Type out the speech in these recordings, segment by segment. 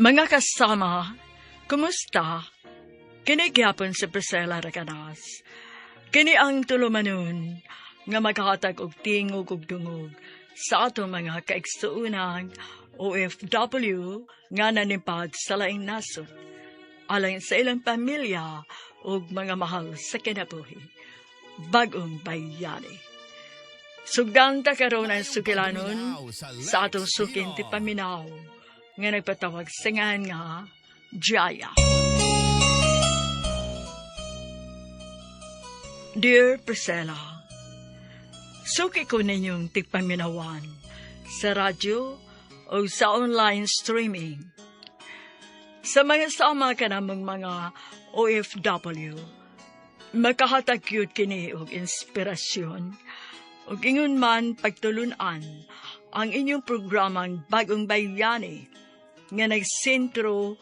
Mga kasama, kumusta? Kini gyapon si Priscilla Raganas. Kini ang tulumanon nga maghatag og tingog ug dungog sa atong mga kaigsuonan OFW nga nanipad sa laing nasod alang sa ilang pamilya ug mga mahal sa kinabuhi. Bagong bayani. Sugdan ta karon ang sugilanon sa atong suking tipaminaw nga nagpatawag sa ngan nga Jaya. Dear Priscilla, suki ko ninyong tigpaminawan sa radyo o sa online streaming. Sa mga sama ka namang mga OFW, makahatag yun kini og inspirasyon ug ingon man pagtulunan ang inyong programang Bagong Bayani nga nagsentro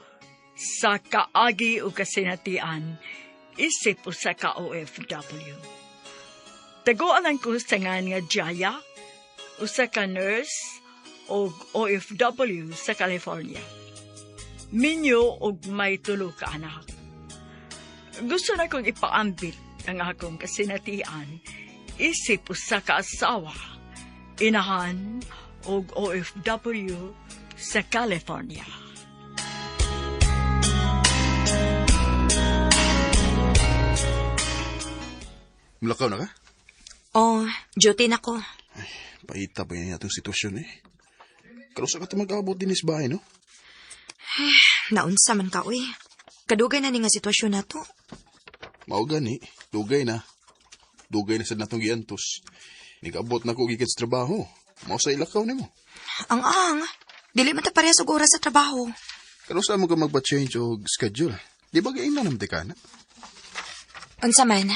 sa kaagi o kasinatian isip usa ka OFW. Taguan lang ko sa ngan nga Jaya, usa ka nurse o OFW sa California. Minyo og may tulo ka anak. Gusto na kong ipaambit ang akong kasinatian isip usa ka asawa, inahan og OFW sa California. Mulakaw na ka? Oh, duty na ko. Paita ba yan atong sitwasyon eh? Karusa ka ito mag-abot din is bahay, no? Naunsa man ka, uy. Kadugay na ni nga sitwasyon na to. Mao gani, dugay na. Dugay na sad natong giantos. Nigabot na ko gikan sa trabaho. Mao sa ilakaw nimo. Ang ang. Dili man ta parehas og oras sa trabaho. Karusa mo ka magpa-change og schedule? Di ba gaing na naman ka na? Unsa man?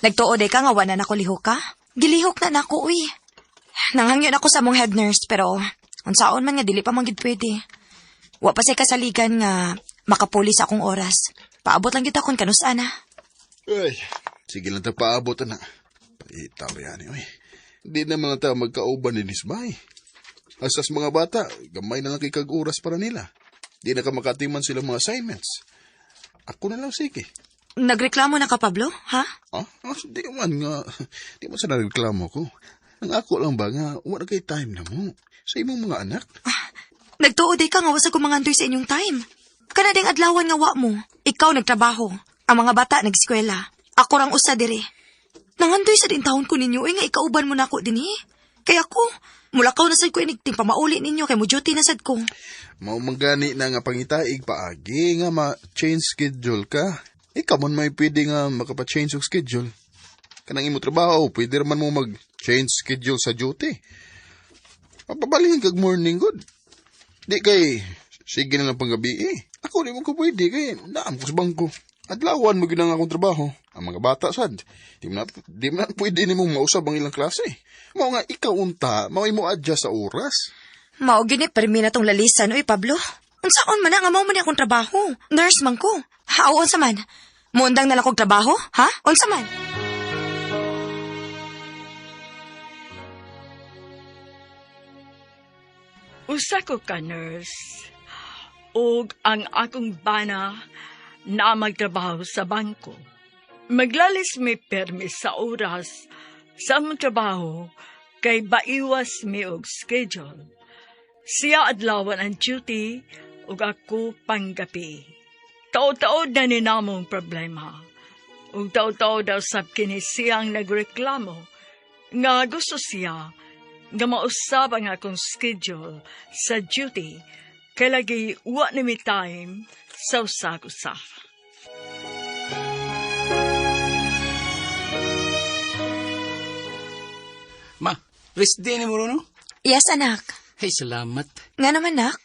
Nagtuod ka nga wala na ko lihok ka? Gilihok na nako, uy. Nanghangyon ako sa mong head nurse pero unsaon man nga dili pa man gid pwede. Wa pa say kasaligan nga makapuli sa akong oras. Paabot lang gid akon kanus-an na. Ay, sige lang ta paabot na. Paita ba yan, oy. Di naman na ta magkauban din is bahay. Asas mga bata, gamay na lang kay kag oras para nila. Di na ka makatiman sila mga assignments. Ako na lang sige. Nagreklamo na ka, Pablo? Ha? Ah, ah, di man nga, di man sa nareklamo ko. Ang ako lang ba nga, wala kay time na mo. Sa imong mga anak. Nagtuod ka nga wa sa kumangandoy sa inyong time. Kana ding adlawan nga wa mo. Ikaw nagtrabaho. Ang mga bata nagskwela. Ako rang usa diri. Nangandoy sa din taon ko ninyo eh, nga ikauban mo na ako dinhi. Kaya ako, mulakaw na sad ko inigting pamauli ninyo kay mo duty na sad ko. Mao man gani na nga pangitaig paagi nga ma-change schedule ka. Ikaw man may pwede nga makapa-change og schedule. Kanang imo trabaho, pwede man mo mag-change schedule sa duty. Papabalhin kag morning good. Di kay, sige na lang panggabi eh. Ako di mo ko pwede kay naam ko sa bangko. Adlawan mo gyud ang akong trabaho. Ang mga bata sad, di man pwede nimo mausab ang ilang klase. Mao nga ikaw unta, mao imo adjust sa oras. Mao gyud ni permi na tong lalisan oy Pablo. Unsaon man na nga mao man ni akong trabaho. Nurse man ko. Ha, o, unsa man? Muundang na lang kog trabaho, ha? Unsa man? Usa ko ka nurse ug ang akong bana na magtrabaho sa bangko. Maglalis mi permis sa oras sa among trabaho kay baiwas mi og schedule. Siya adlawan ang duty ug ako panggabi. Taod-taod na ni namong problema. Ug taod-taod daw sab kini siyang nagreklamo nga gusto siya nga mausab ang akong schedule sa duty kay lagi wa na mi time sa usa-usa. Ma, rest day ni mo ron, no? Yes, anak. Hey, salamat. Nga naman, nak.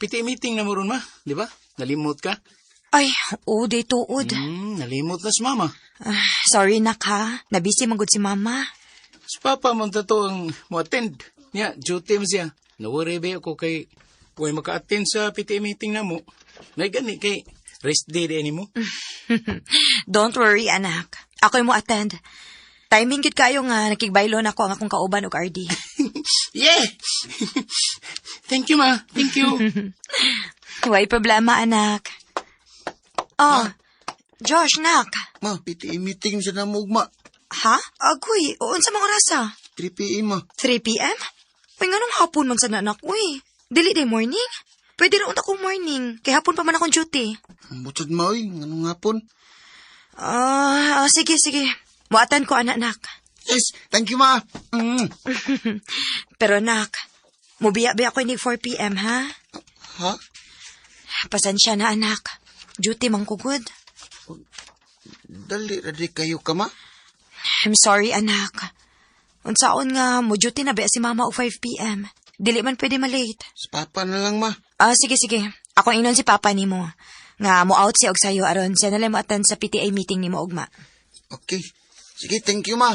PTA meeting na mo ron, ma. Di ba? Nalimot ka? Ay, oo, di tuod. Nalimot na si mama. Ah, sorry, nak, ha. Nabisi man gud si mama. Si papa man to ang mo-attend. Niya, duty mo siya. Nawari ba ako kay Huwag maka-attend sa PTA meeting na mo. May gani kay rest day din mo. Don't worry, anak. Ako'y mo attend. Timing gid kayo nga nakigbaylon ako ang akong kauban og RD. Yeah! Thank you, ma. Thank you. Way problema, anak. Oh, Josh, nak. Ma, PTA meeting sa namugma. Ha? Agoy, unsa mang orasa? 3 p.m. ma. 3 p.m.? Uy, nganong hapon man sa anak, uy. Dili day morning? Pwede ra unta kong morning. Kay hapon pa man akong duty. Butsod ma, oy. Nganong hapon? Ah, sige, sige. Muatan ko, anak, nak. Yes, thank you, ma. Mm. Pero nak, mubiya-biya ko ini 4 p.m., ha? Ha? Pasensya na, anak. Duty man ko gud. Dali, ra di kayo ka, ma? I'm sorry, anak. Unsaon nga, mo duty na ba si mama o 5 p.m. Dili man pwede malate. Sa papa na lang, ma. Ah, sige, sige. Ako inon si papa nimo. Nga mo out siya og sayo aron siya na lang mo attend sa PTA meeting nimo ugma. Okay. Sige, thank you, ma.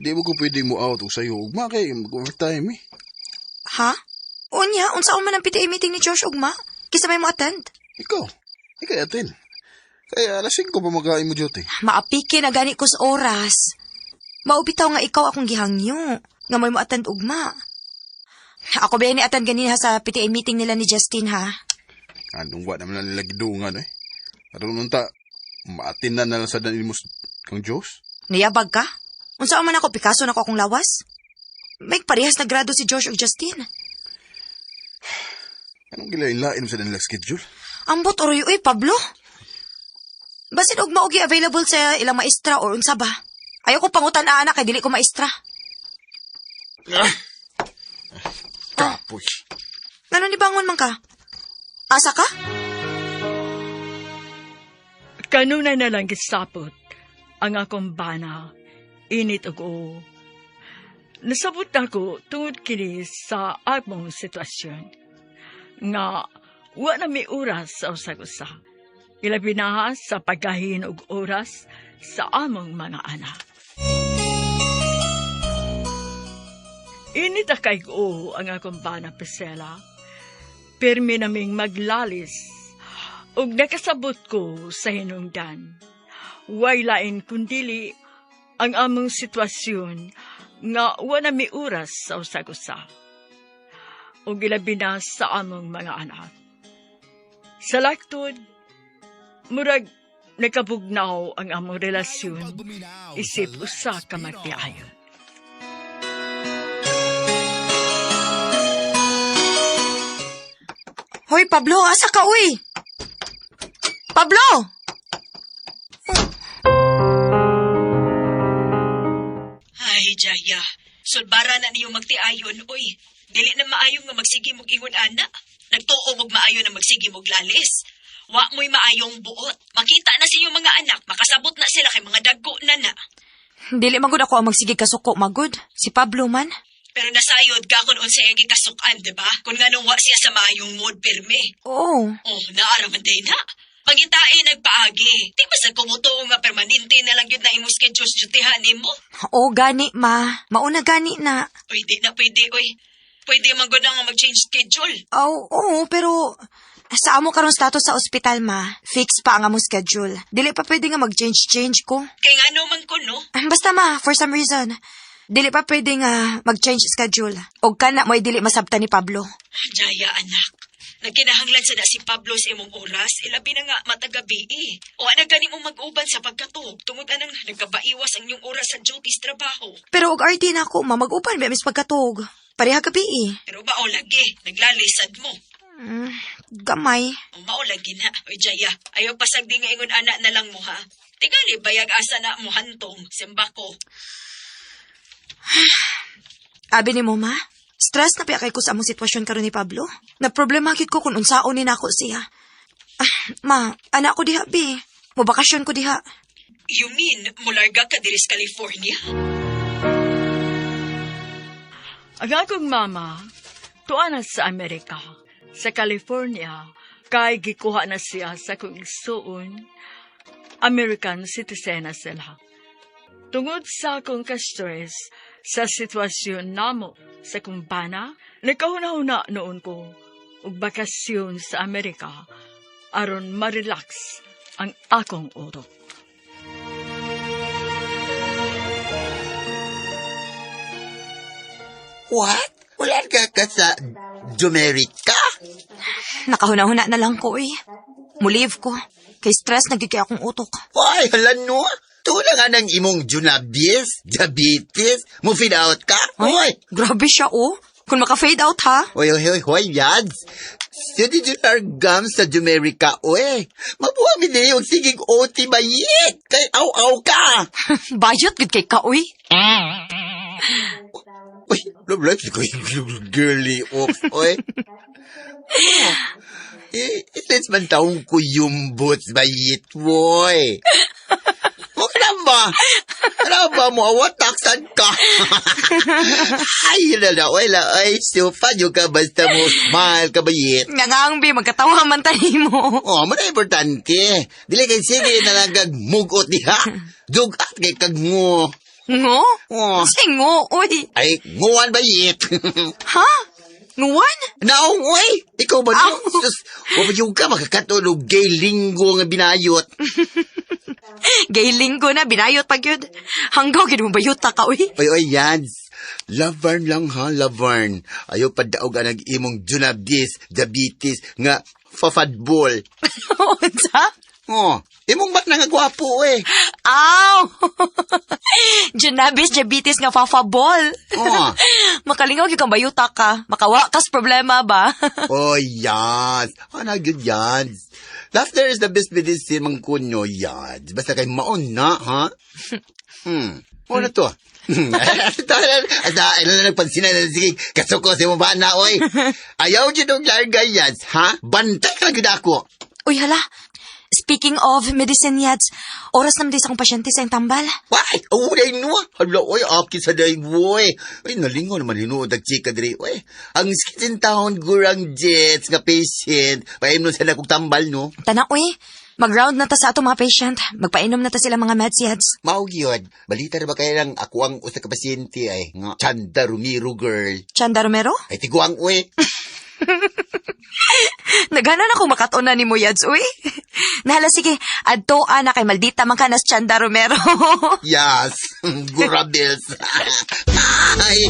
Di mo ko pwede mo out og sayo ugma kay mag-overtime eh. Ha? Unya, unsaon man ang PTA meeting ni Josh ugma? Kisa may mo attend? Ikaw, ikaw atin. Kaya alas 5 pa magain mo duty. Maapike na gani ko sa oras. Maubitaw nga ikaw akong gihangyo. Nga may mo attend ugma. Ako ba ni attend ganina sa PTA meeting nila ni Justin ha? Anong wa naman lang nila gidungan eh. Aron unta, maatin na na lang sa danil mo kang Diyos. Niyabag ka? Unsaon man ako, Picasso na ko akong lawas? May parehas na grado si Josh ug Justin. Anong gilain-lain mo sa danila schedule? Ambot oroy uy, Pablo. Basin og maogi available sa ilang maestra or unsa ba? Ayaw ko pangutan anak kay dili ko maestra. Kapoy. Ngano ni bangon man ka? Asa ka? Kanunay na lang gisapot ang akong bana, init og o. Nasabot ako tungod kini sa among sitwasyon. Nga, wa na mi oras sa usag-usa. Ilabi na sa paggahin og oras sa among mga anak. Init kay o ang akong bana, Priscilla. Pirmi naming maglalis ug nakasabot ko sa hinungdan. Way lain kundili ang among sitwasyon nga wa na mi oras sa usag-usa. Ug ilabi na sa among mga anak. Sa laktod, murag nakabugnaw ang among relasyon isip usa ka magtiayon. Hoy Pablo, asa ka uy? Pablo! Ay, Jaya. Sulbara na niyo magtiayon, oy. Dili na maayo nga magsige mog ingon ana. Nagtuo mog maayo na magsige mog lalis. Wa mo'y maayong buot. Makita na sa inyong mga anak, makasabot na sila kay mga dagko na na. Dili magud ako ang magsige kasuko magud. Si Pablo man. Pero nasayod ka kung unsa iyang gikasukan, di ba? Kung nganong wa siya sa maayong mood pirmi. Oo. Oh, naaraman day na. Pagitae nagpaagi. Di ba sa kumutuo nga permanente na lang yun na imong schedule sa dutihan nimo? Oo gani ma. Mauna gani na. Uy, di na pwede, uy. Pwede man gud na nga mag-change schedule. Oo, oo, pero sa amo karon status sa ospital ma, fix pa ang among schedule. Dili pa pwede nga mag-change-change ko. Kay ngano man ko, no? Basta ma, for some reason, dili pa pwede nga mag-change schedule. Og kana mo'y dili masabtan ni Pablo. Jaya, anak. Nagkinahanglan sa na si Pablo sa imong oras, ilabi na nga matagabi eh. O ana gani mo mag-uban sa pagkatuog tungod anang nagkabaiwas ang inyong oras sa duties trabaho. Pero og RT na ako ma, mag-uban ba mis pagkatuog. Pareha gabi eh. Pero mao lagi, naglalisad mo. Gamay. O mao lagi na. Oy Jaya, ayaw pasagdi nga ingon ana na lang mo ha. Tingali bayag asa na mo hantong, sembako. Abi ni mo ma, stress na piya kay ko sa among sitwasyon karon ni Pablo. Na problema gyud ko kung unsaon ni nako siya. Ah, ma, anak ko diha bi. Mo bakasyon ko diha. You mean, mularga ka diri sa California? Ang akong mama, tuwa na sa Amerika, sa California, kay gikuha na siya sa kong igsuon, American citizen na sila. Tungod sa akong ka-stress sa sitwasyon namo sa kong bana, nagkahuna-huna noon ko og bakasyon sa Amerika aron ma-relax ang akong utok. What? Wala ka ka sa Jamaica? Nakahuna-huna na lang ko eh. Mulive ko. Kay stress nagigay akong utok. Ay, hala no. Tula nga ng imong Junabis, diabetes, mo feed out ka? Ay, Oy, grabe siya oh. Kung maka-fade out ha. oy, oy, oy, oy, yads. Sudi gam sa Jamaica, oy. Mabuha mi din yung sigig OT bayit. Kay aw-aw ka. Bayot gud kay ka uy. Uy, love life ko girly off, oy. Eh, itis man taong ko yung boots bayit, boy. Huwag na ba? Ano ba mo? Awataksan ka. Ay, lala, oy, la, ay, supa, yung ka basta mo smile ka bayit. Nga nga ang bi magkatawa man tani mo. Oh, mo na importante. Dili kay sige na lang kag mugot diha. Dugat kay kag ngo. Ngo? Oh. Say ngo uy. Ay, nguan bayit. Ha? Nguwan? Naong, oy! Ikaw ba no? Aw. Sus, wa yung ka makakatulog gay linggo nga binayot. Gay linggo na binayot pag yun. Hanggaw gid mo bayot ta ka uy. Oy, oy, yads. Lavern lang ha, lavern. Ayaw padaog ang imong junabis, diabetes, nga fafadbol. Unsa? Oh, imong ba't nga gwapo eh? Aw! Junabis diabetes nga fafabol. Oh. Makalingaw gyud kang bayuta ka. Makawa kas problema ba? Oh, yads. Ano gyud yads? Laughter is the best medicine mang kunyo, yads. Basta kay maon na, ha? Ano to? Asa, ila na nagpansin na sige, kasuko si mo ba na, oy. Ayaw dyan og larga, yads, ha? Bantay ka gyud ako. Uy, hala. Speaking of medicine yads, oras naman din sa akong pasyente sa iyang tambal. Why? Ulay no. Hala, oy, aki sa day, boy. Ay, nalingaw naman hinuod ang chika diri, oy. Ang skin town gurang jets nga patient. Paimnon sila kong tambal, no? Tana, uy. Mag-round na ta sa ato mga patient. Magpainom na ta sila mga meds yads. Mao gyud. Balita ra ba kaya lang ako ang usa ka pasyente ay nga Chanda Romero girl. Chanda Romero? Ay tiguang oy. Naghanan ako makatuna ni mo yads, uy. Nahala, sige. Adto, ana, kay maldita man ka nas Chanda Romero. Yes. Gurabels. Ay.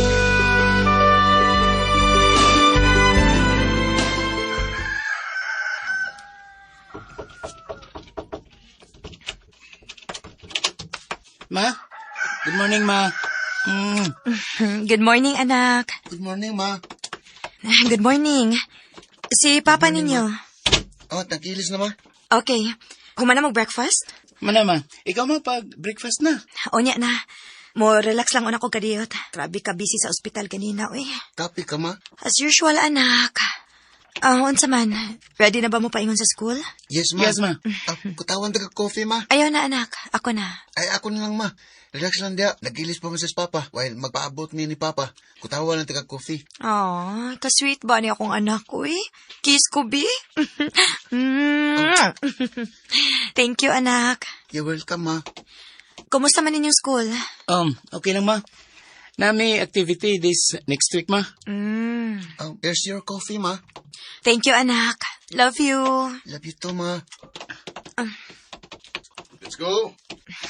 Ma? Good morning, ma. Good morning, anak. Good morning, ma. Good morning. Si Papa ninyo. Oh, tagkilis na, ma. Okay. Humana mag-breakfast? Mana, ma. Ikaw, ma, pag breakfast na. Onya na. Mo relax lang una ko kadiyot. Grabe ka busy sa ospital ganina, uy. Kape ka, ma. As usual, anak. Ah, unsa man? Ready na ba mo paingon sa school? Yes, ma. Yes, ma. Ah, kutawan taga coffee, ma. Ayaw na, anak. Ako na. Ay, ako na lang, ma. Relax lang diya. Nagilis pa man sa papa. While magpaabot mi ni papa. Kutawan lang taga coffee. Aw, ka-sweet ba ni akong anak ko, eh? Kiss ko, bi? Thank you, anak. You're welcome, ma. Kumusta man inyong school? Okay lang, ma. Nami activity this next week, ma. Here's your coffee, ma. Thank you, anak. Love you. Love you too, ma. Let's go.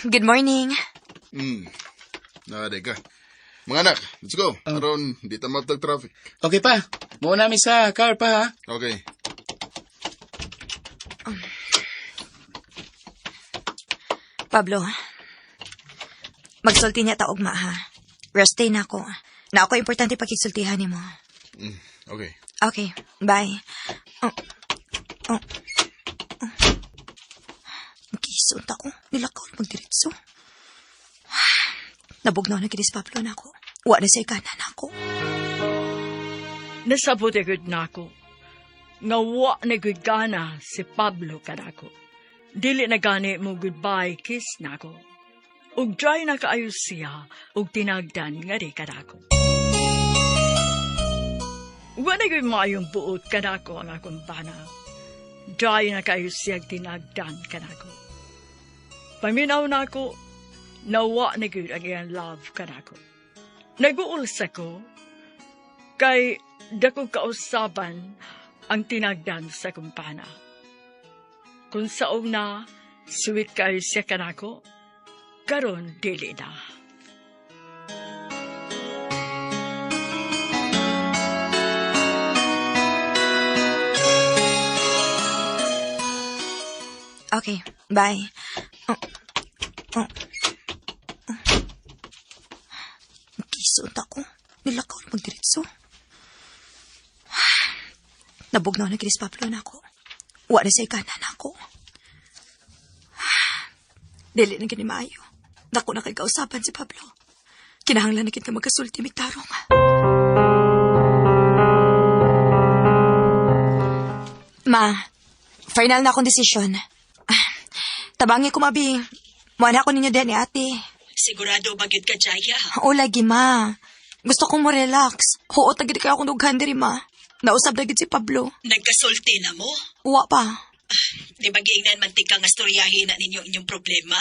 Good morning. Naaday ka. Mga anak, let's go. Aron, di ta matag traffic. Okay pa. Muna mi sa car pa, ha? Okay. Pablo, magsulti niya ta ugma, ha? Rest day na ako. Na ako importante pakigsultihan nimo. Okay. Okay, bye. Oh. Oh. Oh. Magkisuot ako. Nilakaw na magdiretso. Nabugnaw na kinis Pablo na ako. Wa na sa ikanan ako. Nasabot agad na ako. Nga wa na gud gana si Pablo kanako. Dili na gani mo goodbye kiss nako. Ug dry na kaayo siya ug tinagdan nga di kanako. Wa na gud maayong buot kanako ang akong bana. Dry na kaayo siya tinagdan kanako. Paminaw nako, nawa na gud ang iyang love kanako. Nag-uulsa ko kay dako kausaban ang tinagdan sa kumpana. Kung sa una, sweet kayo siya kanako, karon dili na. Okay, bye. Oh. Oh. Oh. Kiso ta ko. Nilakaw na magdiretso. Nabugnaw na kinis Pablo na ako. Wa na sa ikanan ako. Dili na gini maayo. Dako na kay kausapan si Pablo. Kinahanglan na kita magkasulti mitarong. Ma, final na akong desisyon. Ah, tabangi ko, mabi. Muana ko ninyo din ni ate. Sigurado ba gyud ka, Jaya? O lagi, ma. Gusto kong mo relax. Huot na gid kayo akong dughan diri, ma. Nausab na gid si Pablo. Nagkasulti na mo? Uwa pa. Di ba giingnan man tika nga storyahin na ninyo inyong problema?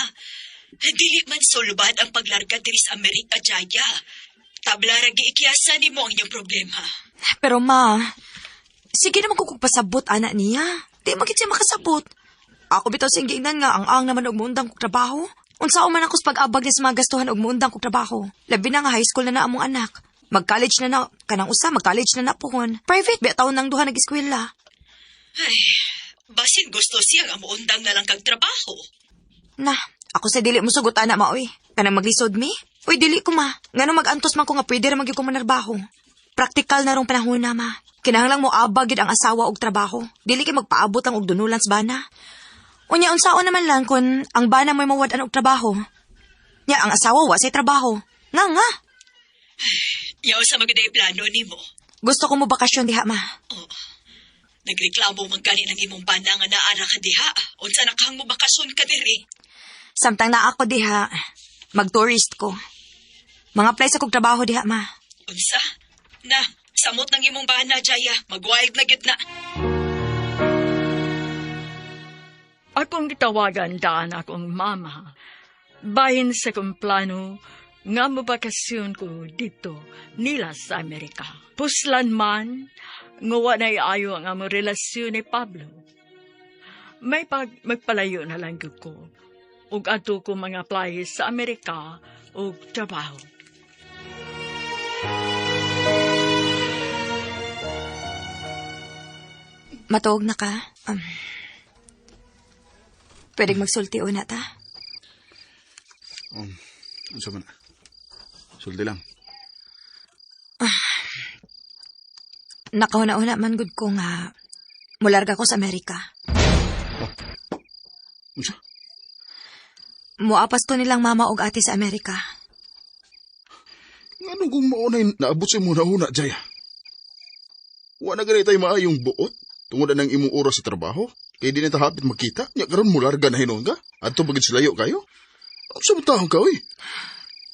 Dili man sulbad ang paglarga diri sa Amerika, Jaya. Tabla ra giikyasan nimo ang inyong problema. Pero ma, sige naman kung pasabot anak niya. Di man gid siya makasabot. Ako bitaw siyang giingnan nga ang ang naman og muundang kog trabaho. Unsa man ako sa pag-abag niya sa mga gastuhan og muundang kog trabaho. Labi na nga high school na na among anak. Mag-college na na, kanang usa, mag-college na na pohon. Private, ba taon nang duha nag-eskwela. Ay, basin gusto siya nga muundang na lang kag trabaho. Na, ako sa dili mo sugot ana maoy. Kanang maglisod mi? Uy, dili ko ma. Ngano mag-antos man ko nga pwede ra magyud ko manarbaho. Praktikal na rong panahon na ma. Kinahanglang mo abag gyud ang asawa og trabaho. Dili kay magpaabot ang og dunulan sa bana. Unya unsaon naman lang kun ang bana mo'y mawad-an og trabaho. Nya ang asawa wa say trabaho. Nga nga. Yaw sa maganda plano nimo. Gusto ko mo bakasyon diha ma. Oh. Nagreklamo man gani ng imong bana nga naara ka diha. Unsa na kang mo bakasyon ka diri? Samtang naa ako diha, mag-tourist ko. Mga apply sa kog trabaho diha ma. Unsa? Na, samot ng imong bana, Jaya. Mag-wild na gyud na. Akong gitawagan daan akong mama. Bahin sa kong plano nga mabakasyon ko dito nila sa Amerika. Puslan man, nga wa na'y ayo ang among relasyon ni Pablo. May pag magpalayo na lang gyud ko. Ug adto ko mga apply sa Amerika og trabaho. Matuog na ka? Pwedeng magsulti una ta? Unsa man na? Sulti lang. Nakahuna-una man gud ko nga mularga ko sa Amerika. Unsa? Muapas ko nilang mama og ate sa Amerika. Ngano kung maunay naabot sa imong huna-huna, Jaya? Wa na gani tayo maayong buot tungod na ng imong oras sa trabaho. Kay di na ta hapit magkita. Nya karon mo larga na hinuon ka. Adto pagid silayo kayo. Unsa man taong ka oy?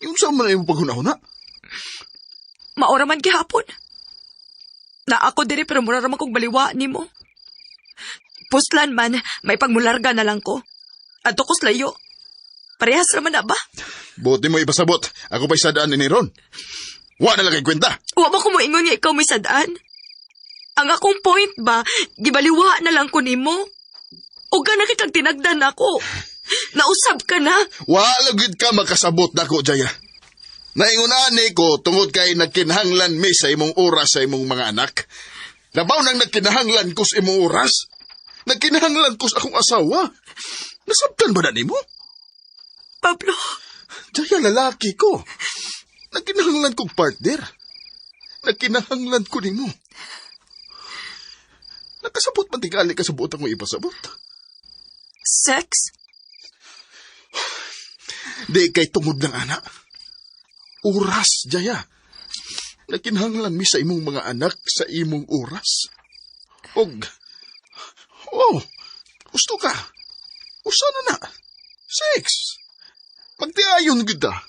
Unsa man ang imong paghuna-huna? Maora man gihapon. Na ako diri pero mura ra man kog baliwa nimo. Puslan man, may pagmularga na lang ko. Adto ko slayo. Parehas ra man na ba? Buot mo ipasabot. Ako pa'y sadaan ni Ron. Wa na lang kay kwenta. Wa ba ko moingon nga ikaw may sadaan? Ang akong point ba, gibaliwa na lang ko nimo. O gana kay kag tinagdan ako. Nausab ka na. Wa lang gyud ka makasabot nako, Jaya. Naingunaan ni ko tungod kay nagkinahanglan mi sa imong oras sa imong mga anak. Labaw nang nagkinahanglan ko sa imong oras. Nagkinahanglan ko sa akong asawa. Nasabtan ba na nimo? Pablo, Jaya, lalaki ko. Nagkinahanglan kong partner. Nagkinahanglan ko nimo. Nakasabot man tingali ka sa buot akong ipasabot. sex? Di kay tungod ng anak. Oras, Jaya. Nagkinahanglan mi sa imong mga anak sa imong oras. Og, oh, gusto ka. Usa na na. Sex. Magtiayon gud ta.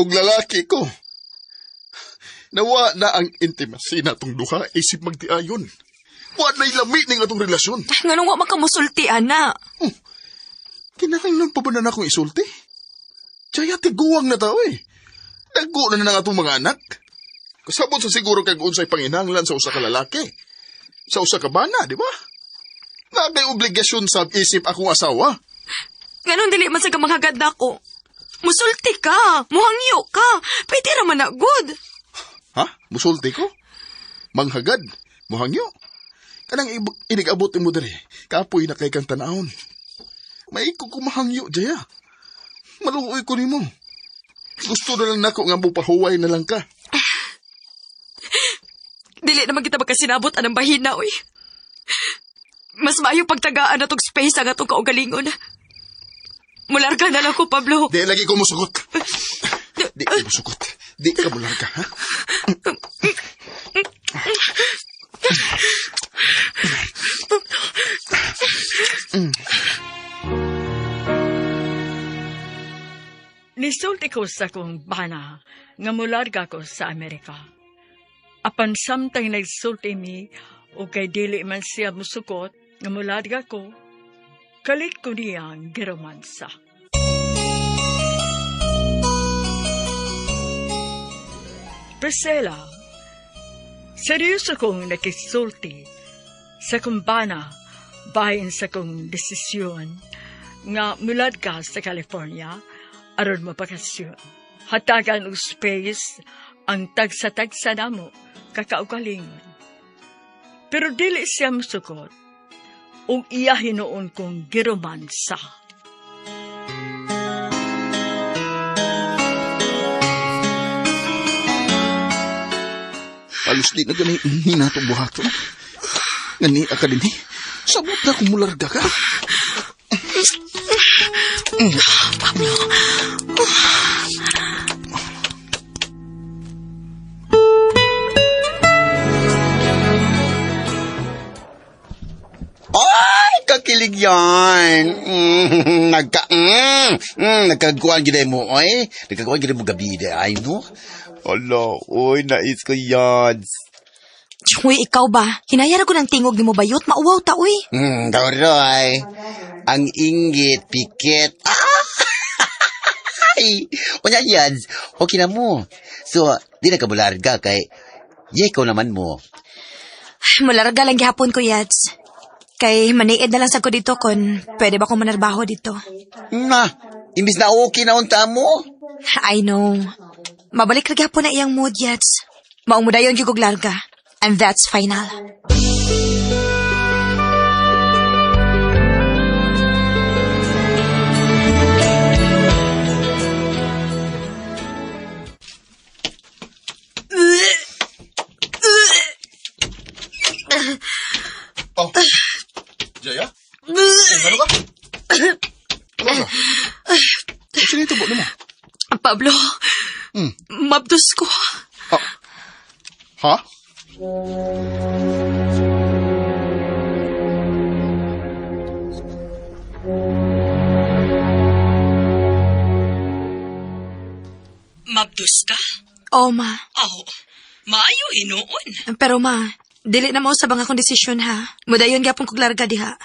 Og lalaki ko. Nawa na ang intimacy na itong duha isip magtiayon. Wa na'y lami ning atong relasyon. Nganong wa man ka musulti, ana? Kinahanglan pa ba na akong isulti? Jaya, tiguang na tao eh. Dago na na ang atong mga anak. Kasabot sa siguro kag unsay panginahanglan sa usa ka lalaki. Sa usa ka bana, di ba? Na kay obligasyon sa isip akong asawa. Nganong dili man sa ka manghagad nako? Musulti ka, muhangyo ka, pwede ra man na good. Ha? Musulti ko? Manghagad? Muhangyo? Kanang inigabot mo diri, kapoy na kay kang tanahon. May ko kumahangyo, Jaya. Maluoy ko nimo. Gusto na lang nako nga mupahuway na lang ka. Dili naman kita magkasinabot anang bahina, uy. Mas maayo pagtagaan na tong space ang atong kaugalingon. Mularga na lang ko, Pablo. Di lagi ko musugot. Di ka musugot. Di ka mularga, ha? Nisulti ko sa kong bana nga mularga ko sa Amerika. Apan samtang nagsulti mi o kay dili man siya musukot nga mularga ko, kalit ko niyang giromansa. Priscilla, seryoso kong nakisulti sa kong bana bahin sa kong desisyon nga mularga sa California aron mabakasyon. Hatagan og space ang tagsa-tagsa namo kakaugalingon. Pero dili siya musukot ug iya hinuon kong giromansa. Alos di na gani ni nato buhaton. Ngani ka din eh. Sabot na kung mularga ka. Pablo. Ay, kakilig yan. Nagkaguan gid mo, oy. Nagkaguan gid mo gabi de, ay no. Ala, oy, nais ko yan. Uy, ikaw ba? Hinayara ko ng tingog ni mo bayot, mauwaw ta, uy. Doroy. Ang inggit, pikit. Ay! Unya yan, okay na mo. So, di na ka mularga kay yekaw naman mo. Mularga lang gihapon ko, Yats. Kay maniid na lang sa ko dito kon pwede ba akong manarbaho dito. Na, imbis na okay na unta mo. I know. Mabalik ra gihapon na iyang mood, Yats. Maong mudayon gyud kog larga. And that's final. Oh. Jaya? Ano ka? Ano ka? Sino ito mo? Pablo, mabdos ko. Ah. Ha? Mabdos ka? Oh, ma. Aw, maayo hinuon. Pero ma, dili na mo sa bang akong desisyon ha. Mudayon gyapon kog larga diha.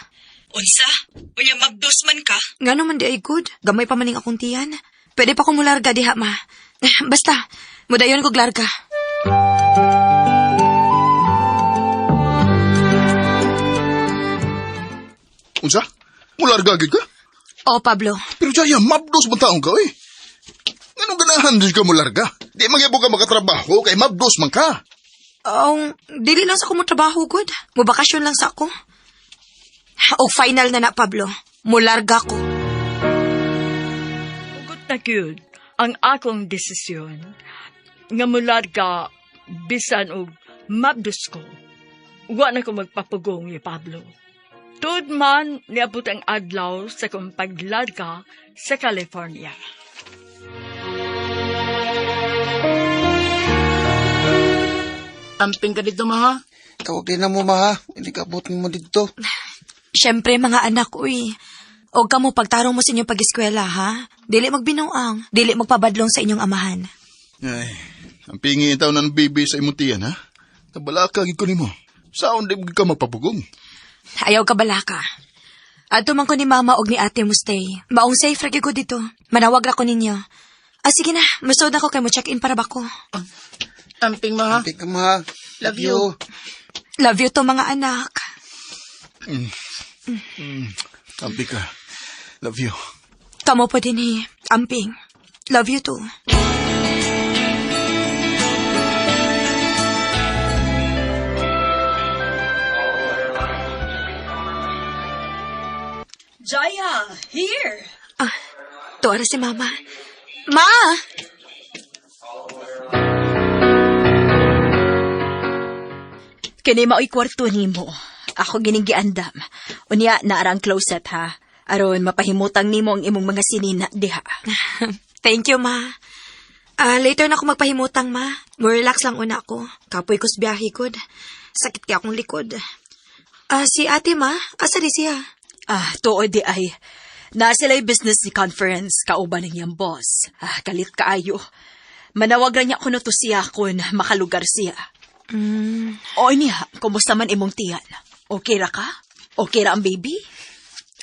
Unsa? Unya mabdos man ka? Ngano man di ay good. Gamay pa maning akong tiyan. Pwede pa kong mularga diha, ma. Basta, mudayon kog larga. Unsa? Mularga gyud ka? Oh, Pablo. Pero Jaya, mabdos man taong ka, oy. Nganong ganahan ka mularga? Di magyabo ka makatrabaho kay mabdos man ka. Oh, dili lang sa ko mo trabaho, good. Mubakasyon lang sa ako. O final na na, Pablo. Mularga ko. Ugot na gyud ang akong desisyon nga mularga bisan og mabdos ko. Wa na ko magpapugong ni Pablo. Tuod man niabot ang adlaw sa kong paglarga sa California. Amping ka dito, ma. Tawag din na mo, ma. Hindi ka abutin mo dito. Siyempre, mga anak, uy. Og kamo pagtarong mo sa inyong pag-eskwela, ha? Dili magbinuang, dili magpabadlong sa inyong amahan. Ay, ang pingi taon ng bibi sa imong tiyan, ha? Nabalaka gid ko nimo. Saon di ka magpapugong? Ayaw ka balaka. Adto man ko ni mama og ni ate mo stay. Maong safe ra gyud ko dito. Manawag ra ko ninyo. Ah, sige na. Musod ako kay mo check-in para bako. Amping, ma. Amping ka, ma. Love you. Love you to, mga anak. Amping ka. Love you. Kamo po din eh. Amping. Love you too. Jaya, here! Ah, tuara si Mama. Ma! Kini maoy kwarto nimo. Ako gining giandam. Unya naara ang closet ha. Aron mapahimutang nimo ang imong mga sinina diha. Thank you, Ma. Ah, later na ako magpahimutang, Ma. Mo relax lang una ako. Kapoy ko sa biyahe gud. Sakit kay akong likod. Ah, si ate, Ma. Asa di siya? Ah, tuod di ay. Naa sila'y business ni conference kauban ng iyang boss. Ah, kalit kaayo. Manawag ra niya kuno to siya kun makalugar siya. O niya, kumusta man imong tiyan? Okay ra ka? Okay ra ang baby?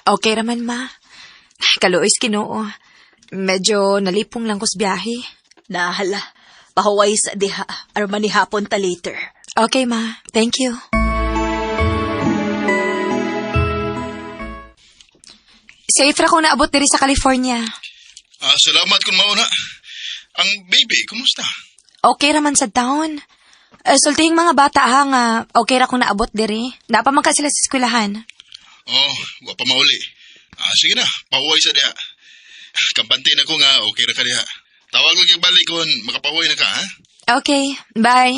Okay raman, Ma. Kaluoy sa Ginoo. Medyo nalipong lang ko sa biyahe. Nahala. Pahuway sa diha. Aron manihapon ta later. Okay, Ma. Thank you. Safe ra ko naabot diri sa California. Ah, salamat kung mauna. Ang baby, kumusta? Okay raman sa town. Sultihing mga bata ha nga okay ra kong naabot diri. Naa pa man ka sila sa eskwelahan. Oh, wa pa mauli. Ah, sige na, pahuway sa diha. Kampante na ko nga, okay ra ka diha. Tawag lang yung balik kung makapahuway na ka, ha? Okay, bye.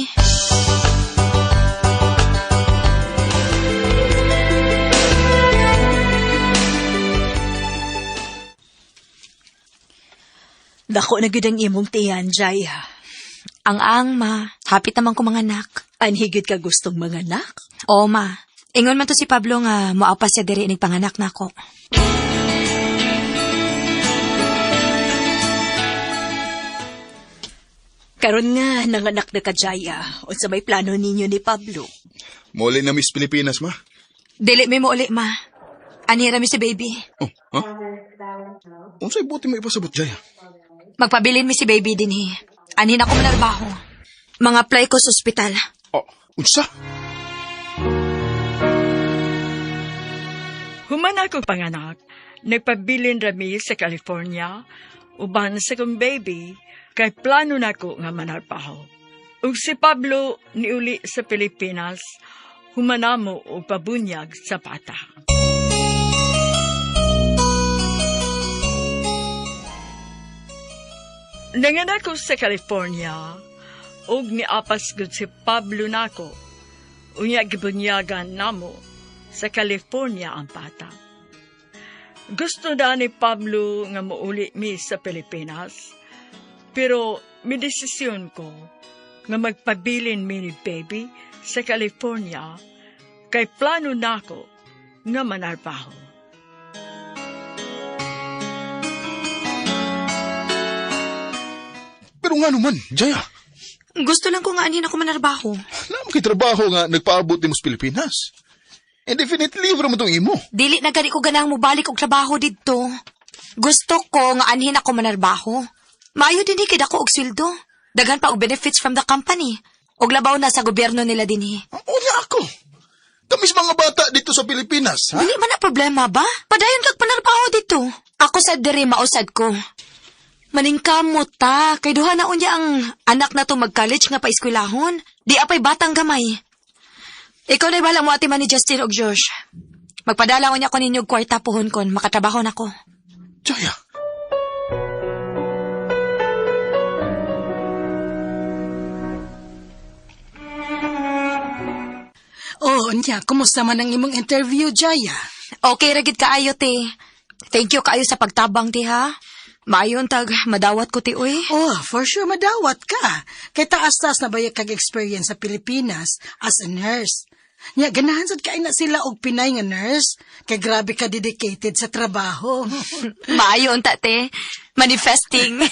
Dako na gid ang imong tiyan, Jaya. Ang ma, happy naman ko manganak. Anhi gyud ka gustong manganak? Oo, ma. Ingon man to si Pablo nga moapas siya diri inig panganak nako. Karon nga nanganak na ka, Jaya. Unsa may plano ninyo ni Pablo? Mauli na Miss Pilipinas, ma. Dili mi mo uli, ma. Anhi ra mi si baby. Oh, ha? Unsay buti mo ipasabot, Jaya? Magpabilin mi si baby dinhi. Anhi na ko manarbaho. Mga-apply ko sa ospital. Oh, unsa? Human ako panganak, nagpabilin rami sa California, uban sa kong baby, kay plano nako nga manarbaho. Ug si Pablo niuli sa Pilipinas, humanamo og pabunyag sa bata. Nanganak ko sa California, ug niapas gud si Pablo nako. Unya gibunyagan namo sa California ang bata. Gusto na ni Pablo nga muuli mi sa Pilipinas, pero mi desisyon ko nga magpabilin mi ni baby sa California kay plano nako nga manarbaho. Pero nga naman, Jaya, Gusto lang ko nga anhin ako manarbaho. Naa kay trabaho nga nagpaabot nimo sa Pilipinas. Indefinite leave ra man tong imo. Dili na gani ko ganang mobalik og trabaho didto. Gusto ko nga anhin ako manarbaho. Maayo dinhi kay dako og sweldo. Daghan pa og benefits from the company. Og labaw na sa gobyerno nila dinhi. Unya ako. Kamis mga bata dito sa Pilipinas, ha? Dili man na problema ba? Padayon kag panarbaho dito. Ako sa diri mausad ko. Maningkamot ta, kay duha na unya ang anak na to mag-college nga paeskwelahon. Di apay batang gamay. Ikaw na bahala mo ate man ni Justin og Josh. Magpadala unya ko ninyo og kwarta puhon kon makatrabaho na ko. Jaya. Oh, unya, kumusta man ang imong interview, Jaya? Okay ra gid kaayo te. Thank you kaayo sa pagtabang te ha. Maayon tag madawat ko te uy. Oh, for sure madawat ka. Kay taas-taas na baya kag experience sa Pilipinas as a nurse. Nya, ganahan sad kay na sila og Pinay nga nurse. Kay grabe ka dedicated sa trabaho. Maayo unta te. Manifesting.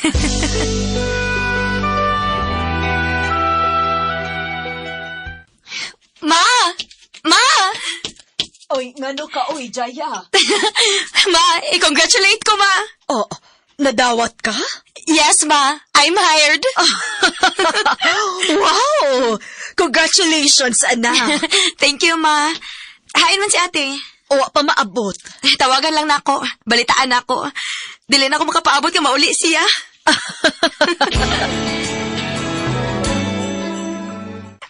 Ma! Ma! Oy, ngano ka, oy, Jaya? Ma, i-congratulate ko, ma. Oh, nadawat ka? Yes, ma. I'm hired. Wow! Congratulations, anak. Thank you, ma. Hain man si ate. O, pa maabot. Tawagan lang nako. Balitaan nako. Dili na ako makapaabot nga mauli siya.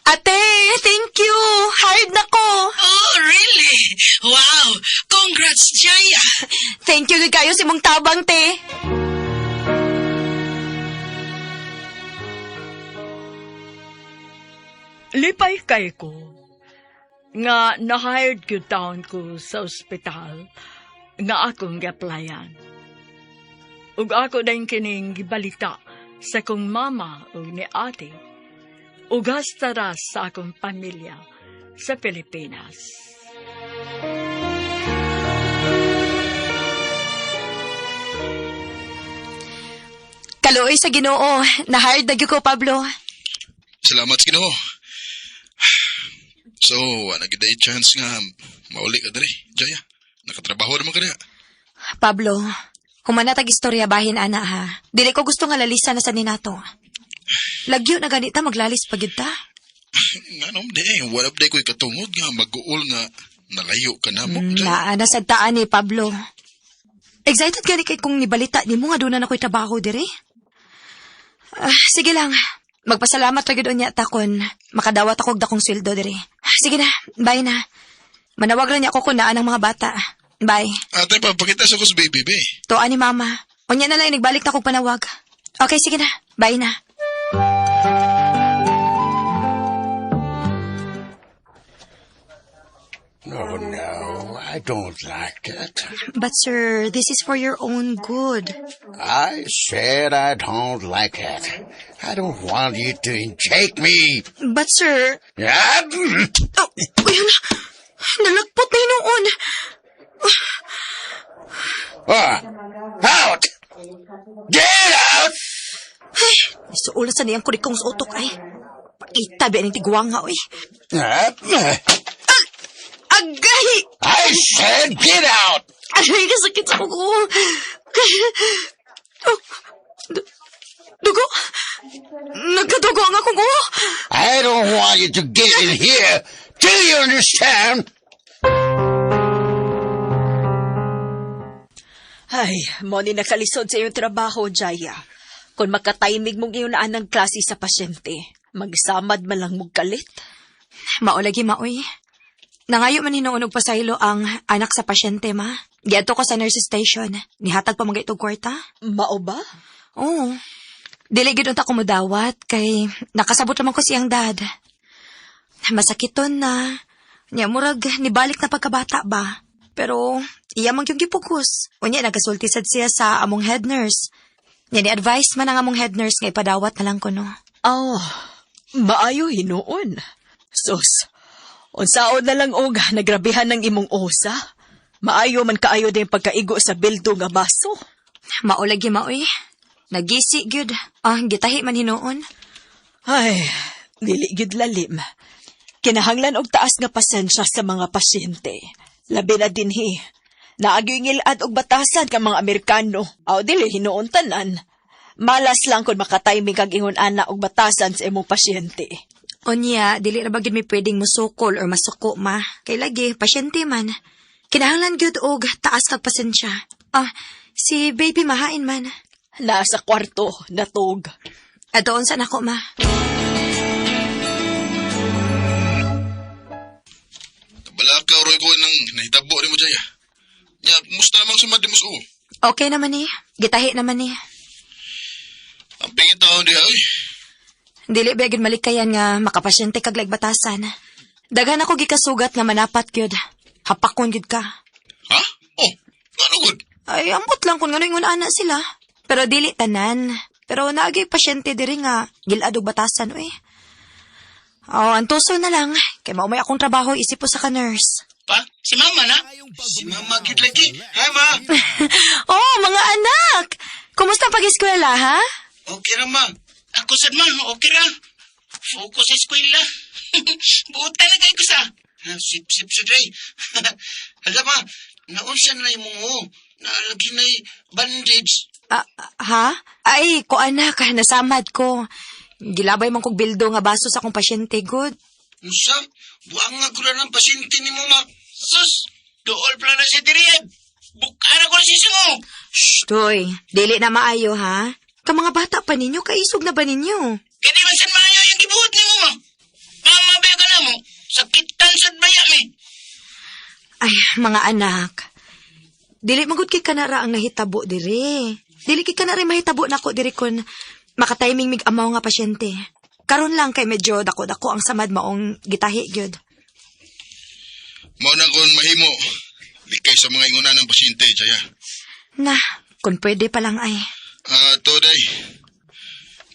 Ate! thank you. Hired na ko. Oh, really? Wow! Congrats, Jaya! Thank you gid kayo sa imong tabang, te. Lipay kay ko nga na-hired gyud taon ko sa ospital nga akong gi-applyan. Ug ako din kining gibalita sa kong mama ug ni ate ug hasta ra sa akong pamilya sa Pilipinas. Kaluoy sa Ginoo, na-hired na gyud ko, Pablo. Salamat sa Ginoo. So, wala gid ay chance nga mauli ka diri, Jaya. Nakatrabaho naman ka diha. Pablo, humana tag istorya bahin ana ha. Dili ko gusto nga lalisa na sa ninato. Lagyo na ganita maglalis pa gyud ta. Nganom di eh, wala pa ko'y katungod nga mag-uol nga nalayo ka na mo. Jaya. Naa na sad taan ni Pablo. Excited gani kay kung nibalita nimo nga doon na ako'y trabaho dire. Ah, sige lang. Magpasalamat ra gyud unya ta kon makadawat ako og dakong sweldo dire. Sige na, bye na. Manawag ra niya ako kung naa ng mga bata. Bye. Ate, papakita sa ko sa baby, be. Tuan ni mama. Unya na lang nagbalik na kog panawag. Okay, sige na. Bye na. Oh, no, I don't like it. But sir, this is for your own good. I said I don't like it. I don't want you to inject me. But sir, Ah, oh, uy, hala. Nalagpot na hinuon. Ah, out! Get out! Ay, isuulan sa niyang kurikong sa utok ay. Paita ba ng tigwanga, oy. Ah, Agay! I said get out! Aray, kasakit sa kuko. Oh, dugo? Nagkadugo ang akong ulo. I don't want you to get in here. Do you understand? Ay, mo ni nakalisod sa iyong trabaho, Jaya. Kung makatiming mong iyon ng klase sa pasyente, magsamad man lang mong kalit. Maulagi maoy. Nangayo man hinuon og pasaylo ang anak sa pasyente, ma. Giadto ko sa nurse station. Nihatag pa mga itog kwarta. Mao ba? Oo. Dili gid unta ko modawat kay nakasabot naman ko siyang dad. Masakiton na. Nya murag nibalik na pagkabata ba. Pero iya man gyud gipugos. Unya nagasulti sad siya sa among head nurse. Nya ni advice man ang among head nurse nga ipadawat na lang ko no. Oh, maayo hinuon. Sus, unsaon na lang og nagrabihan ng imong osa. Maayo man kaayo din pagkaigo sa bildo nga baso. Maulagi maoy. Nagisi gyud. Ah, gitahi man hinuon. Ay, dili gyud lalim. Kinahanglan og taas nga pasensya sa mga pasyente. Labi na dinhi. Naagyoy ngilad og batasan ka mga Amerikano. Aw dili hinuon tanan. Malas lang kung makatiming kag ingon ana og batasan sa imong pasyente. Unya, dili ra ba gyud may pwedeng musukol or masuko ma. Kay lagi, pasyente man. Kinahanglan gyud og taas kag pasensya. Ah, si baby mahain man. Naa sa kwarto, natog. Adoon sa nako ma. Balaka, oroy ko nang nahitabo ni mo, Jaya. Nya, kumusta namang sumad mo sa uo? Okay naman ni. Gitahi naman ni. Ang pingit taon diha, oy. Dili ba gyud malikayan nga makapasyente kag batasan. Daghan ako gikasugat nga manapat gyud. Hapakon gyud ka. Ha? Oh, ano good? Ay, ambot lang kung ngano ingon ana sila. Pero dili tanan. Pero naagay pasyente diri nga gilad og batasan oy. Oh, antuso na lang. Kay maumay akong trabaho isip po sa ka nurse. Pa, si mama na. Si mama cute lagi. Hi, ma. Oh, mga anak! Kumusta ang pag-eskwela, ha? Okay ra, ma. Ako sad, ma. Okay ra. Focus sa eskwela. Buot talaga ko sa. Sip, sip, sa day. Hala, ma. Naunsa na imong o. Naalagi na bandage. Ah, ha? Ay, ko anak, nasamad ko. Gilabay man kog bildo nga baso sa akong pasyente, good. Unsa? Buang nga ko ng pasyente ni mo, ma. Sus! Dool pala na si Dirian. Bukara ko na si Singo. Shh, Toy, dili na maayo, ha? Ka mga bata pa ninyo, kaisog na ba ninyo? Kaya di man san maayo yung gibuhat ni mo, ma. Mama, ba ka na mo? Ay, mga anak. Dili magud kay kanara ang nahitabo dire. Dili kay kanara mahitabo nako diri kun makatiming mig amaw nga pasyente. Karon lang kay medyo dako-dako ang samad maong gitahi gyud. Mao na kon mahimo. Likay sa mga inguna ng pasyente, Jaya. Na, kun pwede pa lang ay. Ah, to day.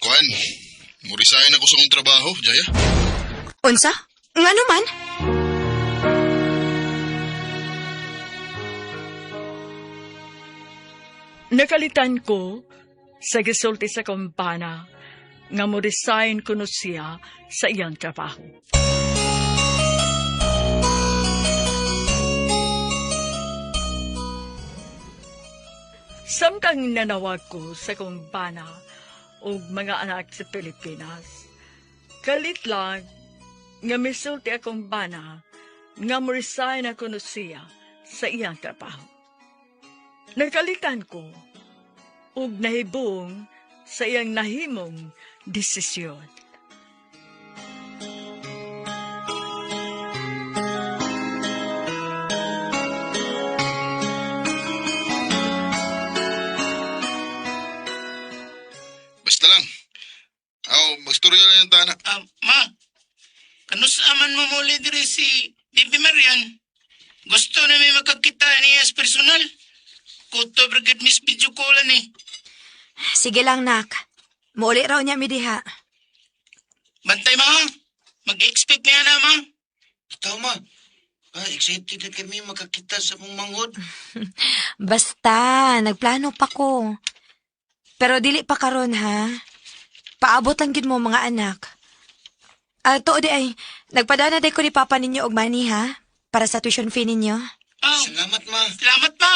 Kuan, mo-resign ako sa akong trabaho, Jaya. Unsa? Ngano man? Nakalitan ko sa gisulti sa kumpana nga mo resign kuno siya sa iyang trabaho. Samtang nanawag ko sa kumpana og mga anak sa Pilipinas, kalit lang nga misulti akong bana nga mo resign ako no siya sa iyang trabaho. Nakalitan ko ug nahibong sa iyang nahimong desisyon. Basta lang. Aw, magstorya lang yung tana. Ah, ma, kanus aman mo muli diri si Bibi Marian? Gusto na may makakita niya sa personal. Kuto brigade miss video call ni. Sige lang, nak. Muuli raw niya mi diha. Bantay ma, ha? Mag-expect niya na ma. Tama. Ma. Ah, excited na kami makakita sa mong manghod. Basta, nagplano pa ko. Pero dili pa karon ha. Paabot lang gid mo mga anak. Ah, tuod di ay, nagpadana day ko ni Papa ninyo og money ha, para sa tuition fee ninyo. Ah, Salamat, ma. salamat ma.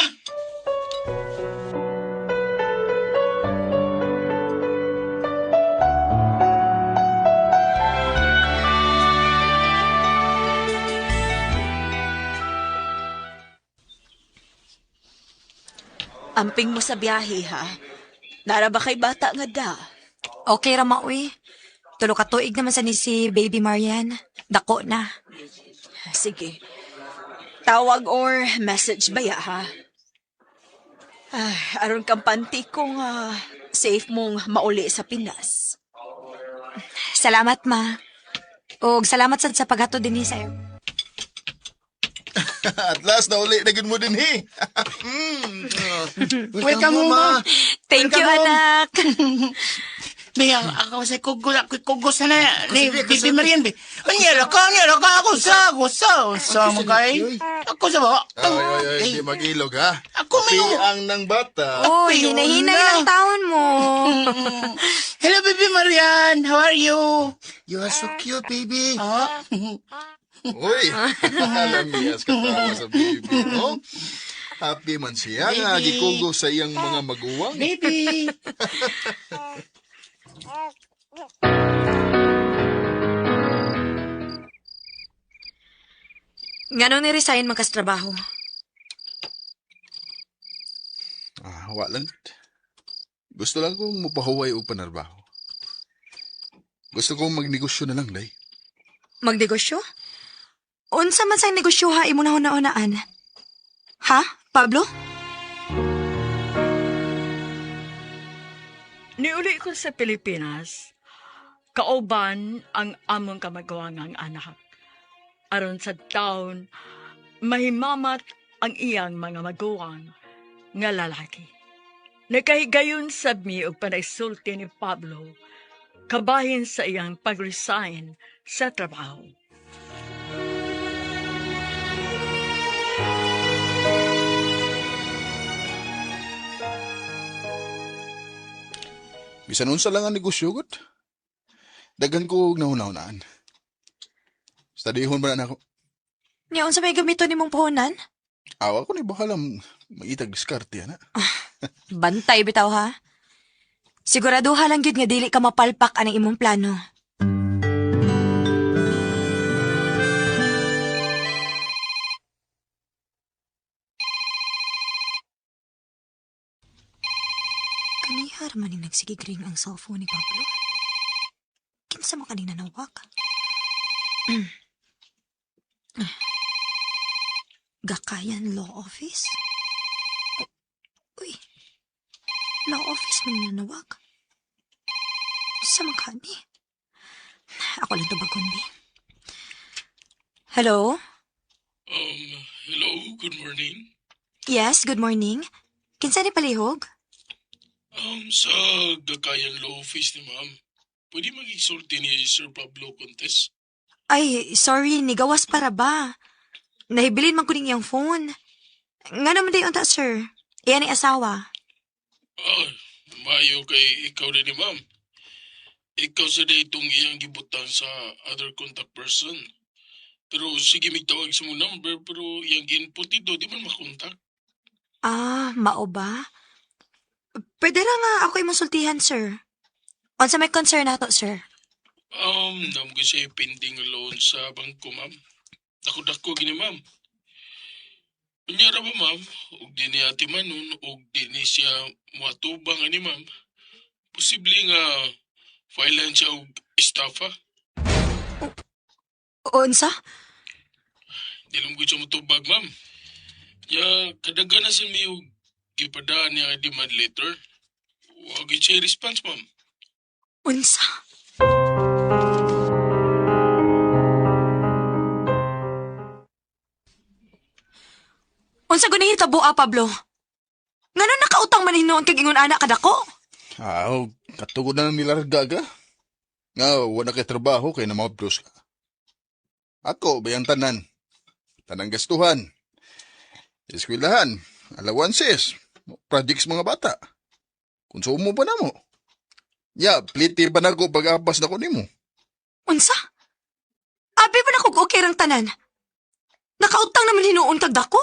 Amping mo sa biyahe, ha? Nara ba kay bata nga da? Okay ra maoy. Tulo ka tuig naman sa ni si Baby Marian. Dako na. Sige. Tawag or message ba ya, ha? Ay, aron kampante ko nga safe mong mauli sa Pinas. Salamat ma. Og salamat sad sa paghatod dinhi sa air. At last, nauli na gud mo din, he. Welcome home, ma. Thank you Welcome home. anak. Bi, ako sa kugo, ako kugo sana ni Bibi Marian, bi. Anyara ka, anyara ka, ako sa, ako sa, sa mo kay. Ako sa ba? Ay, ay, ay, hindi mag-ilog, ha? Ako may Piang ng bata. Oy, hinahinay lang taon mo. Hello, Bibi Marian. How are you? You are so cute, baby. Ah, Uy, alam niya katawa sa baby, no? Happy man siya nga Baby. gikugo sa iyang mga maguwang. baby. Nganong ni-resign man kas trabaho? Ah, wa lang. Gusto lang kong mupahuway og panarbaho. Gusto kong magnegosyo na lang, day. Magnegosyo? Unsa man sang negosyo ha imo na una-unaan? Ha, Pablo? Niuli ko sa Pilipinas, kauban ang among kamagawangang anak. Aron sa taon, mahimamat ang iyang mga maguwang nga lalaki. Nakahigayon sab mi og panaysulti ni Pablo, kabahin sa iyang pag-resign sa trabaho. Bisan unsa lang ang negosyo, gud. Daghan ko og nahuna-hunaan. Studihon ba na nako? Nya unsa may gamito nimong puhunan? Awa ko ni bahala mangitag diskarte ana. Bantay bitaw ha. Siguraduha lang gyud nga dili ka mapalpak anang imong plano. Kaniha ra man ning nagsigig ring ang cellphone ni Pablo. Kinsa mo kanina nawak? Gakayan Law Office? Uy, law office man nanawag. Sa makani? Ako lang tubagon, bi. Hello? Hello, good morning. Yes, good morning. Kinsa ni palihog? Sa Gakayan Law Office ni ma'am, pwede mag-isulti ni Sir Pablo Contes? Ay, sorry, nigawas para ba? Nahibilin man ko ning iyang phone. Nga naman day unta, sir. Iyan ni asawa. Ah, maayo kay ikaw rin ni ma'am. Ikaw sa day itong iyang gibutang sa other contact person. Pero sige migtawag sa mong number pero iyang gi-input dito, di man makontak. Ah, mao ba? Pwede ra nga ako imong sultihan, sir. Unsa may concern nato, sir? Nam ko siya pending loan sa bangko, ma'am. Dako-dako gini, ma'am. Unya ra ba, ma'am? Ug di ni ate Manon, ug di ni siya muatubang ani, ma'am. Posible nga filean siya og estafa. Unsa? Di lang ko siya mutubag, ma'am. Ya, kadagan na sa mi og gipadaan niya demand letter. Wa gyud siya response, ma'am. Unsa? Unsa gud nahitabo, ah, Pablo? Ngano nakautang man hinuon kag ingon ana kadako? Ah, katugod na nilarga ka. Nga, wala kay trabaho kay na mabdos ka. Ako, bayang tanan. Tanang gastuhan. Eskwelahan, allowances, projects mga bata. Konsumo pa na mo. Ya, pliti pa na ko pag-apas na ko nimo. Unsa? Abi pa na kog okay rang tanan. Nakautang naman hinuon kag dako.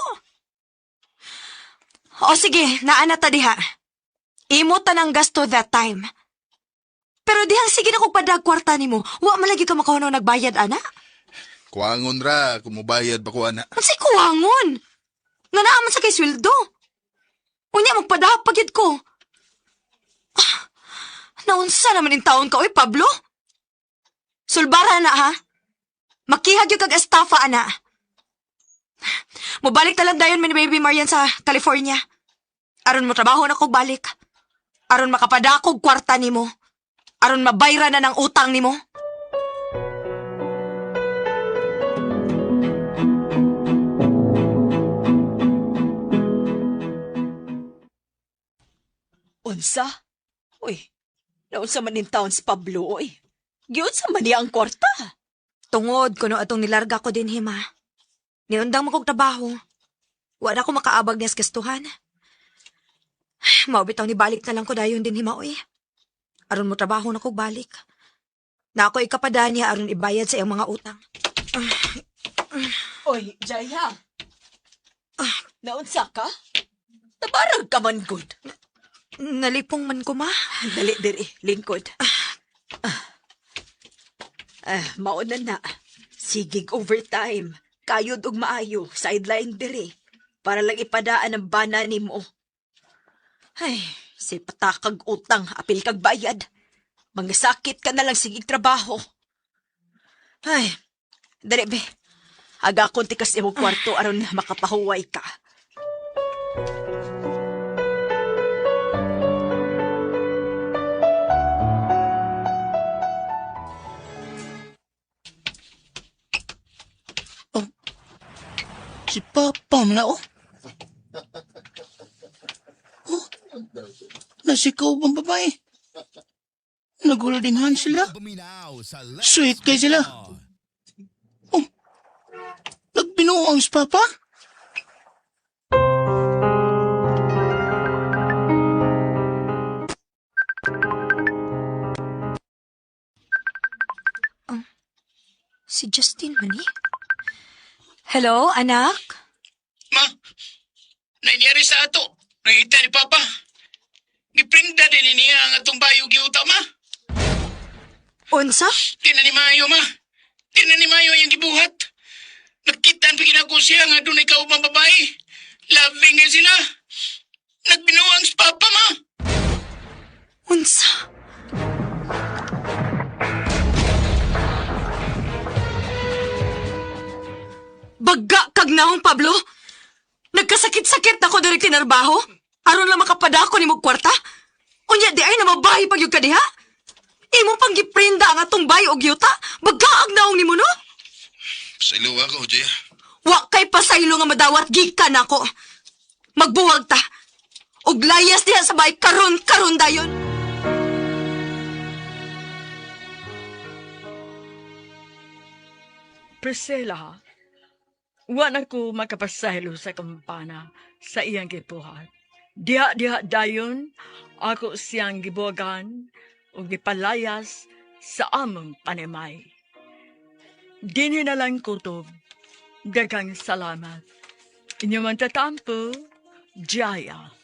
O sige, naa na ta diha. Imo tanang gasto that time. Pero dihang sige na kog padag kwarta nimo, wa malagi ka makahunaw nagbayad ana. Kuangon ra, kung mubayad pa ko ana. Unsay kuwangon? Nga naa man sa kay sweldo. Unya magpadahap pa gyud ko. Ah, naunsa naman in taon ka oy Pablo? Sulbara na ha. Makihag gyud kag estafa ana. Mobalik ta lang dayon mi ni Baby Marian sa California. Aron mo trabaho na kog balik. Aron makapadakog kwarta nimo. Aron mabayra na ng utang nimo. Unsa? Uy, naunsa man nin taon si Pablo, uy. Giunsa man niya ang kwarta. Tungod kuno atong nilarga ko din hima. Niundang mo kog trabaho. Wala ko makaabag niya sa gastuhan. Mao bitaw ni balik na lang ko dayon din hima oy. Aron mo trabaho na kog balik. Na ako ikapada niya aron ibayad sa iyang mga utang. Oy, Jaya. Naunsa ka? Tabarag ka man good. Nalipong man ko ma. Dali diri, lingkod. Ah, mauna na. Sigig overtime. Kayod og maayo, sideline diri. Para lang ipadaan ang bana nimo. Ay, si patakag utang, apil kag bayad. Mga sakit ka na lang sigig trabaho. Ay, dali be. Aga konti kas imong kwarto aron makapahuway ka. Si Papa man na, oh. Oh, nasikaw bang babae? Nag-holding hands sila. Sweet kay sila. Oh, nagbinuang si Papa? Si Justin man eh. Hello, anak? Ma, nangyari sa ato. Nakita ni Papa. Giprinda din niya ang atong bayo giuta, ma. Unsa? Di na ni Mayo, ma. Di na ni Mayo yung gibuhat. Nakita ang ginako siya nga doon ikaw ubang babae. Loving nga sila. Nagbinuang si Papa, ma. Unsa? Bagga kag naong, Pablo! Nagkasakit-sakit na ko diri tinarbaho. Aron lang makapadako ni mong kwarta. Unya di ay namabahi pag ka diha. Imo pang giprinda ang atong bay og yuta. Bagaag naong nimo no? Pasaylo ako, Jaya. Wa kay pasaylo nga madawat gikan nako. Magbuwag ta. Og layas diha sa bay karon karon dayon. Priscilla, wa na ko makapasaylo sa kampana sa iyang gibuhat. Diha-diha dayon, ako siyang gibuwagan ug gipalayas sa among panimay. Dinhi na lang kutob. Daghang salamat. Inyo man tatampo, Jaya.